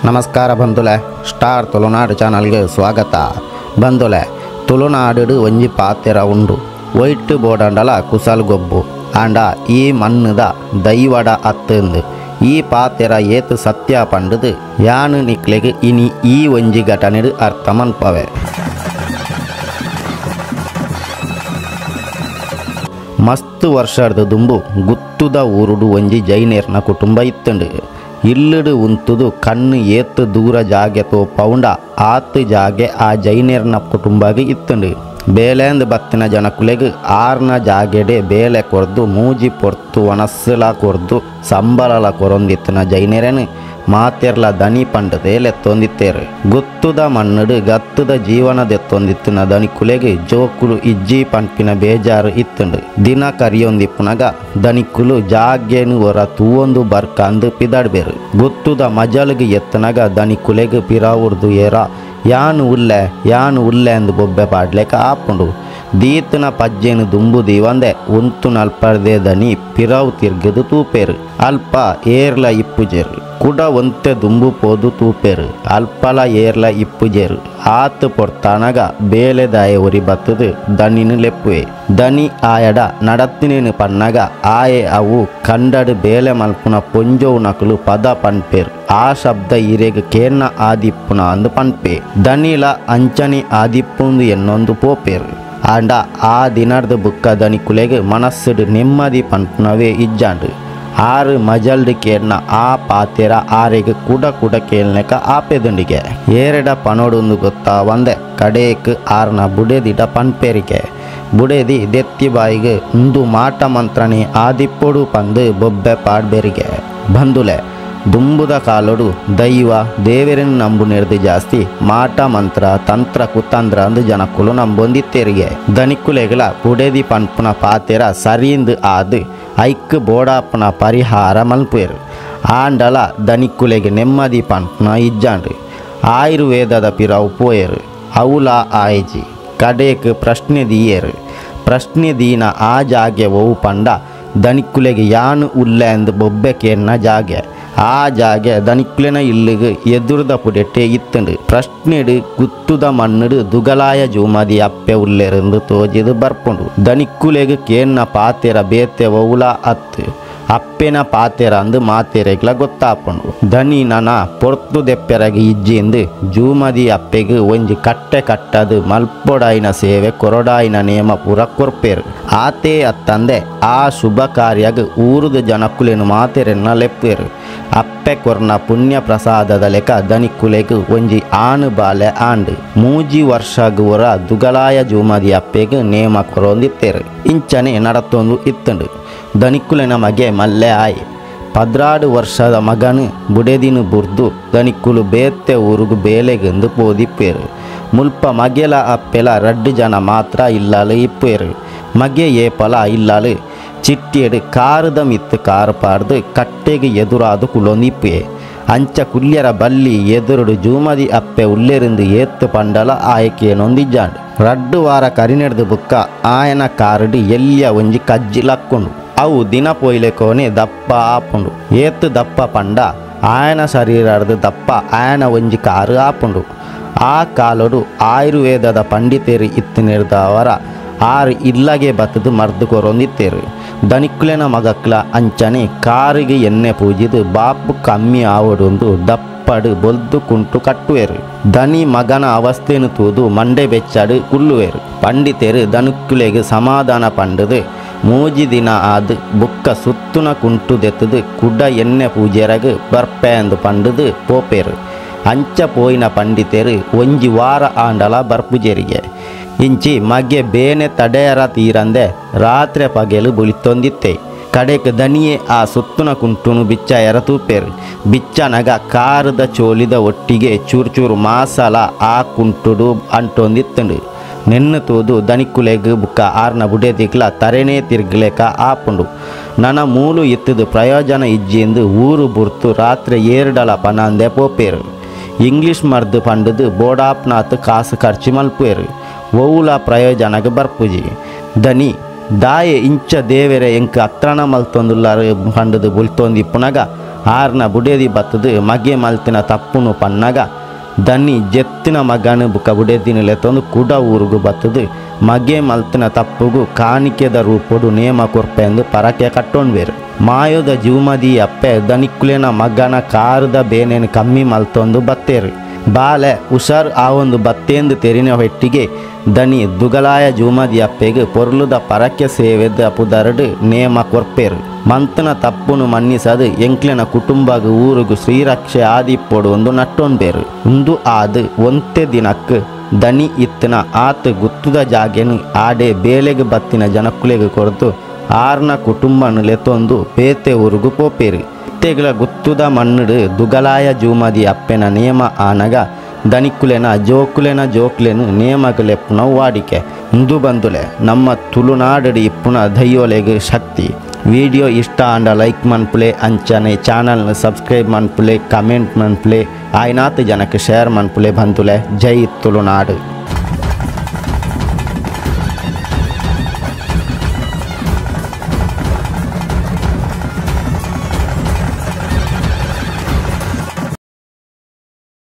ನಮಸ್ಕಾರ ಬಂಧುಲೆ, ಸ್ಟಾರ್ ತುಳುನಾಡು ಚಾನಲ್ಗೆ ಸ್ವಾಗತ. ಬಂಧುಲೆ, ತುಳುನಾಡು ಒಂಜಿ ಪಾತೆರ ಉಂಡು, ಒಯ್ಟ್ ಬೋಡಂಡಲ ಕುಸಲ್ ಗೊಬ್ಬು ಆಂಡ ಈ ಮಣ್ಣುದ ದೈವಡ ಅತ್ತಂದು. ಈ ಪಾತೆರ ಏತು ಸತ್ಯ ಪಂಡುದು ಯಾನು ನಿಕ್ಲೆಗ್ ಇನಿ ಈ ಒಂಜಿ ಘಟನೆಡು ಅರ್ಥ ಮನ್ಪವೆ. ಮಸ್ತ್ ವರ್ಷದ ದುಂಬು ಗುತ್ತುದ ಊರುಡು ಒಂಜಿ ಜೈನೇರ್ನ ಕುಟುಂಬ ಇತ್ತಂಡು. ಇಲ್ಲಡು ಉಂತುದು ಕಣ್ಣು ಏತು ದೂರ ಜಾಗೆ ತೋಪೌಂಡ ಆತು ಜಾಗೆ ಆ ಜೈನೇರ್ನ ಕುಟುಂಬಗೆ ಇತ್ತಂಡು. ಬೇಲೆಂದು ಬತ್ತಿನ ಜನಕುಲೆಗ್ ಆರ್ನ ಜಾಗೆಡೆ ಬೇಲೆ ಕೊರ್ದು ಮೂಜಿ ಪೊರ್ತು ವನಸ್ಸುಲ ಕೊರ್ದು ಸಂಬಳಲ ಕೊರೊಂದಿತ್ತಿನ ಜೈನೇರನು ಮಾತೆರ್ಲ ದನಿ ಪಂಡದೆ ಲೆತ್ತೊಂದಿತ್ತೇರು. ಗುತ್ತುದ ಮಣ್ಣುಡು ಗತ್ತುದ ಜೀವನದೆತ್ತೊಂದಿತ್ತಿನ ದನಿಕುಲೆಗ್ ಜೋಕುಲು ಇಜ್ಜಿ ಪನ್ಪಿನ ಬೇಜಾರು ಇತ್ತಂಡು. ದಿನ ಕರಿಯೊಂದಿಪ್ಪುನಗ ದನಿಕುಲು ಜಾಗೆನು ಒರ ತೂವೊಂದು ಬರ್ಕಂದು ಪಿದಾಡ್ಬೇರು. ಗುತ್ತುದ ಮಜಲ್ಗ್ ಎತ್ತನಗ ದನಿಕುಲೆಗ್ ಪಿರಾವುರ್ದು ಏರ ಯಾನು ಉಲ್ಲೆ ಯಾನು ಉಲ್ಲೆ ಅಂದು ಬೊಬ್ಬೆ ಪಾಡ್ಲೆಕ ಆಪುಂಡು. ದೀತನ ಪಜ್ಜೆನು ದುಂಬು ದೀವಂದೆ ಉಂತು ನಲ್ಪರ್ದೆ ದನಿ ಪಿರಾವು ತಿರ್ಗದು ತೂಪೇರು. ಅಲ್ಪ ಏರ್ಲ ಇಪ್ಪುಜೇರು. ಕುಡ ಒಂತೆ ದುಂಬು ಪೋದು ತೂಪೇರು, ಅಲ್ಪಲ ಏರ್ಲ ಇಪ್ಪುಜೇರು. ಆತು ಪೊರ್ತಾನಗ ಬೇಲೆದಾಯ ಒರಿ ಬತ್ತದು ದನಿನು ಲೆಪ್ಪುವೆ. ದನಿ ಆಯಡ ನಡತ್ತಿನೇನು ಪನ್ನಗ ಆಯೆ ಅವು ಕಂಡಡು ಬೇಲೆ ಮಲ್ಪುನ ಪೊಂಜೋವು ನಕಲು ಪದ ಪನ್ಪೇರು. ಆ ಶಬ್ದ ಈರೆಗ್ ಕೇನ್ನ ಆದಿಪ್ಪುನ ಅಂದು ಪನ್ಪೆ. ದನಿಲ ಅಂಚನಿ ಆದಿಪ್ಪುಂದು ಎನ್ನೊಂದು ಪೋಪೇರು. ಆಂಡ ಆ ದಿನರ್ದು ಬುಕ್ಕ ದನಿಕುಲೆಗ್ ಮನಸ್ಸುಡು ನೆಮ್ಮದಿ ಪನ್ಪುನವೇ ಇಜ್ಜಾಂಡು. ಆರು ಮಜಲ್ಡು ಕೇಳ್ನ ಆ ಪಾತೆರ ಆರೆಗ್ ಕುಡ ಕುಡ ಕೇಳ್ನೆಕ ಆಪೆದುಂಡಿಗೆ. ಏರೆಡ ಪನೋಡುಂದು ಗೊತ್ತಾ ಒಂದೆ ಕಡೇಕ್ ಆರ್ನ ಬುಡೆದಿಡ ಪನ್ಪೇರಿಗೆ. ಬುಡೆದಿ ದೆತ್ತಿ ಬಾಯಿಗೆ ಉಂದು ಮಾಟ ಮಂತ್ರಣಿ ಆದಿಪ್ಪೊಡು ಪಂದು ಬೊಬ್ಬೆ ಪಾಡ್ಬೇರಿಗೆ. ಬಂಧುಲೆ, ದುಂಬುದ ಕಾಲೋಡು ದೈವ ದೇವರನ್ನು ನಂಬು ನೆರ್ದು ಜಾಸ್ತಿ ಮಾಟ ಮಂತ್ರ ತಂತ್ರ ಕುತಂತ್ರ ಅಂದು ಜನಕ್ಕುಲು ನಂಬೊಂದಿತ್ತೇರಿಗೆ. ದನಿಕ್ಕುಲೆಗಳ ಬುಡೆದಿ ಪನ್ಪುನ ಪಾತೆರ ಸರಿಂದು ಆದು ಐಕ್ ಬೋಡಾಪುನ ಪರಿಹಾರ ಮಲ್ಪೇರು. ಆಂಡಲ ದನಿಕ್ಕುಲೆಗೆ ನೆಮ್ಮದಿ ಪನ್ಪುನ ಇಜ್ಜಾಂಡು. ಆಯುರ್ವೇದದ ಪಿರವು ಪೋಯರು, ಅವುಲ ಆಯ್ಜಿ. ಕಡೇಕ್ ಪ್ರಶ್ನೆ ದೀಯರು. ಪ್ರಶ್ನೆ ದೀನ ಆ ಜಾಗೆ ಒವು ಪಂಡ ದನಿಕ್ಕುಲೆಗೆ ಯಾನು ಉಲ್ಲೆ ಅಂದು ಬೊಬ್ಬೆ ಕೇರ್ನ ಜಾಗೆ. ಆ ಜಾಗೆ ದನಿಕ್ಕುಲೆನ ಇಲ್ಲಿಗೆ ಎದುರುದ ಪುಡೆಟ್ಟೆ ಇತ್ತಂಡು. ಪ್ರಶ್ನೆಡು ಗುತ್ತುದ ಮಣ್ಣುಡು ದುಗಲಾಯ ಜೂಮದಿ ಅಪ್ಪೆ ಉಲ್ಲೆರಂದು ತೋಜಿದು ಬರ್ಪುಂಡು. ದನಿಕ್ಕುಲೆಗ್ ಕೇನ್ನ ಪಾತೆರ ಬೇತೆ ಒವುಲ ಅತ್ತು ಅಪ್ಪೆನ ಪಾತೆರ ಅಂದು ಮಾತೆರೆಗ್ಲ ಗೊತ್ತಾಪುಂಡು. ದನಿ ನನ ಪೊರ್ತು ದೆಪ್ಪೆರಗೆ ಇಜ್ಜಿಂದು ಜೂಮದಿ ಅಪ್ಪೆಗ್ ಒಂಜಿ ಕಟ್ಟೆ ಕಟ್ಟದು ಮಲ್ಪೊಡಾಯಿನ ಸೇವೆ ಕೊರಡಾಯಿನ ನೇಮ ಪೂರ ಕೊರ್ಪೇರು. ಆತೇ ಅತ್ತಂದೆ ಆ ಶುಭ ಕಾರ್ಯಗ್ ಊರುದ ಜನಕ್ಕುಲೆನು ಮಾತೆರೆನ್ನ ಲೆಪ್ಪೇರು. ಅಪ್ಪೆ ಕೊರ್ನ ಪುಣ್ಯ ಪ್ರಸಾದದ ಲೆಕ್ಕ ದನಿಕ್ಕುಲೆಗ್ ಒಂಜಿ ಆನು ಬಾಲೆ ಆಂಡು. ಮೂಜಿ ವರ್ಷಗ್ ಒರ ದುಗಲಾಯ ಜೂಮದಿ ಅಪ್ಪೆಗ್ ನೇಮ ಕೊರೊಂದಿತ್ತೇರು. ಇಂಚನೆ ನಡತೊಂದು ಇತ್ತಂಡು. ದನಿಕ್ಕುಲೆನ ಮಗೆ ಮಲ್ಲೆ ಆಯ್. 12 ವರ್ಷದ ಮಗನು ಬುಡೆದಿನ ಬುರ್ದು ದನಿಕ್ಕುಲು ಬೇತೆ ಊರುಗು ಬೇಲೆಗೆಂದು ಪೋದಿಪ್ಪೇರು. ಮುಲ್ಪ ಮಗೆಲ ಅಪ್ಪೆಲ ರಡ್ಡು ಜನ ಮಾತ್ರ ಇಲ್ಲಾಲು ಇಪ್ಪೇರು. ಮಗೆ ಏಪಲ ಇಲ್ಲಾಲು ಚಿಟ್ಟಿಯಡು ಕಾರದ ಮಿತ್ತು ಕಾರು ಪಾಡ್ದು ಕಟ್ಟೆಗೆ ಎದುರಾದು ಕುಲೊಂದಿಪ್ಪೆ. ಅಂಚ ಕುಲ್ಯರ ಬಲ್ಲಿ ಎದುರುಡು ಜೂಮದಿ ಅಪ್ಪೆ ಉಲ್ಲೆರಿಂದು ಏತ್ತು ಪಂಡಲ ಆಯ್ಕೆನೊಂದಿಜ್ಜಾಂಡು. ರಡ್ಡು ವಾರ ಕರಿನೆಡ್ದು ಬುಕ್ಕ ಆಯನ ಕಾರುಡು ಎಲ್ಲಿಯ ಒಂಜಿ ಕಜ್ಜಿ ಲಕ್ಕೊಂಡು. ಅವು ದಿನ ಪೊಯ್ಲೆಕೋನೆ ದಪ್ಪ ಆಪುಂಡು. ಏತು ದಪ್ಪ ಪಂಡ ಆಯನ ಶರೀರದ ದಪ್ಪ ಆಯನ ಒಂಜಿ ಕಾರು ಆಪುಂಡು. ಆ ಕಾಲೋಡು ಆಯುರ್ವೇದದ ಪಂಡಿತೇರು ಇತ್ತಿನಿರ್ದವರ ಆರು ಇಲ್ಲಗೆ ಬತ್ತದು ಮರ್ದು ಕೊರೊಂದಿತ್ತೇರು. ದನಿಕ್ಕುಲೆನ ಮಗಕ್ಲ ಅಂಚನೆ ಕಾರಿಗೆ ಎಣ್ಣೆ ಪೂಜಿದು ಬಾಪು ಕಮ್ಮಿ ಆವಡೊಂದು ದಪ್ಪಡು ಬೊಲ್ದು ಕುಂಟು ಕಟ್ಟುವೇರು. ದನಿ ಮಗನ ಅವಸ್ಥೆನು ತೂದು ಮಂಡೆ ಬೆಚ್ಚಾಡು ಕುಲ್ಲುವೇರು. ಪಂಡಿತೇರು ದನಿಕ್ಕುಲೆಗ್ ಸಮಾಧಾನ ಪಂಡದು ಮೂಜಿ ದಿನ ಆದು ಬುಕ್ಕ ಸುತ್ತುನ ಕುಂಟು ದೆತ್ತದು ಕುಡ ಎಣ್ಣೆ ಪೂಜೆರಗ್ ಬರ್ಪೆ ಅಂದು ಪಂಡದು ಪೋಪೇರು. ಅಂಚ ಪೋಯಿನ ಪಂಡಿತೇರು ಒಂಜಿ ವಾರ ಆಂಡಲ ಬರ್ಪುಜೇರಿಗೆ. ಇಂಚಿ ಮಗೆ ಬೇನೆ ತಡೆಯರ ತೀರಂದೆ ರಾತ್ರಿ ಪಗೆಲು ಬುಳಿತೊಂದಿತ್ತೆ. ಕಡೆಕ್ ದನಿಯೇ ಆ ಸುತ್ತುನ ಕುಂಟುನು ಬಿಚ್ಚಾಯರ ತೂಪೇರು. ಬಿಚ್ಚನಗ ಕಾರದ ಚೋಲಿದ ಒಟ್ಟಿಗೆ ಚೂರು ಚೂರು ಮಾಸಲ ಆ ಕುಂಟುಡು ಅಂಟೊಂದಿತ್ತಂಡು. ನೆನ್ನು ತೂದು ದನಿಕ್ಕುಲೆಗ್ ಬುಕ್ಕ ಆರ್ನ ಬುಡೆದಿಕ್ಲ ತರೆನೇ ತಿರ್ಗ್ಲೆಕ ಆಪುಂಡು. ನನ ಮೂಲು ಇತ್ತದು ಪ್ರಯೋಜನ ಇಜ್ಜಿಂದು ಊರು ಬುರ್ತು ರಾತ್ರಿ ಏರ್ಡಲ ಪನಂದೆ ಪೋಪೇರು. ಇಂಗ್ಲೀಷ್ ಮರ್ದು ಪಂಡದು ಬೋಡಾಪ್ನಾತ್ ಕಾಸು ಖರ್ಚು ಮಲ್ಪೇರು. ಒವುಲ ಪ್ರಯೋಜನಗೆ ಬರ್ಪುಜಿ. ದನಿ ದಾಯೆ ಇಂಚ ದೇವೆರೆ ಎಂಕ್ ಅತ್ರಣ ಮಲ್ತೊಂದುಲ್ಲಾರು ಪಂಡದು ಬುಲ್ತೊಂದಿಪ್ಪುನಗ ಆರ್ನ ಬುಡೇದಿ ಬತ್ತದು ಮಗೆ ಮಲ್ತಿನ ತಪ್ಪುನು ಪನ್ನಗ ದನಿ ಜೆತ್ತಿನ ಮಗನು ಬುಕ ಬುಡೇದಿನ ಲೆತ್ತೊಂದು ಕುಡ ಊರುಗು ಬತ್ತದು ಮಗೆ ಮಲ್ತಿನ ತಪ್ಪುಗು ಕಾಣಿಕೆದ ರೂಪೊಡು ನೇಮ ಕೊರ್ಪೆಂದು ಪರಕೆ ಕಟ್ಟೊಂಡ್ವೇರು. ಮಾಯೋದ ಜೂಮದಿ ಅಪ್ಪೆ ದನಿಕ್ಕುಲೆನ ಮಗನ ಕಾರದ ಬೇನೆನು ಕಮ್ಮಿ ಮಲ್ತೊಂದು ಬತ್ತೇರು. ಬಾಲೆ ಹುಷಾರ್ ಆವೊಂದು ಬತ್ತೇಂದು ತೆರಿನ ಹೊಟ್ಟಿಗೆ ದನಿ ದುಗಲಾಯ ಜೂಮದಿ ಅಪ್ಪೆಗೆ ಪೊರ್ಲುದ ಪರಕೆ ಸೇವೆದ ಪುದರಡು ನೇಮ ಕೊರ್ಪೇರು. ಮಂತನ ತಪ್ಪುನು ಮನ್ನಿಸದು ಎಂಕ್ಲೆನ ಕುಟುಂಬಗ್ ಊರುಗು ಶ್ರೀರಕ್ಷೆ ಆದಿಪ್ಪೊಡು ಒಂದು ನಟ್ಟೊಂಬೇರು. ಉಂದು ಆದು ಒಂತೆ ದಿನಕ್ಕೆ ದನಿ ಇತ್ತನ ಆತ ಗುತ್ತುದ ಜಾಗೆನು ಆಡೆ ಬೇಲೆಗೆ ಬತ್ತಿನ ಜನಕ್ಕುಲೆಗೆ ಕೊರ್ದು ಆರ್ನ ಕುಟುಂಬನು ಲೆತ್ತೊಂದು ಪೇತೆ ಊರುಗು ಪೋಪೇರು. ಇತ್ತೆಗಳ ಗುತ್ತುದ ಮಣ್ಣುಡು ದುಗಲಾಯ ಜೂಮದಿ ಅಪ್ಪೆನ ನೇಮ ಆನಗ ದನಿಕ್ಕುಲೆನ ಜೋಕುಲೆನ ಜೋಕ್ಲೆನು ನೇಮಗಲೆಪ್ಪುನ ವಾಡಿಕೆ. ಇಂದು ಬಂದುಲೆ ನಮ್ಮ ತುಳುನಾಡು ಇಪ್ಪುನ ದೈಯೋಲೆಗ್ ಶಕ್ತಿ. ವಿಡಿಯೋ ಇಷ್ಟ ಆಂಡ ಲೈಕ್ ಮನ್ಪುಲೆ, ಅಂಚನೆ ಚಾನಲ್ನ ಸಬ್ಸ್ಕ್ರೈಬ್ ಮನ್ಪುಲೆ, ಕಮೆಂಟ್ ಮನ್ಪುಲೆ, ಆಯ್ನಾತ್ ಜನಕ್ಕೆ ಶೇರ್ ಮನ್ಪುಲೆ. ಬಂದುಲೆ ಜೈ ತುಳುನಾಡು.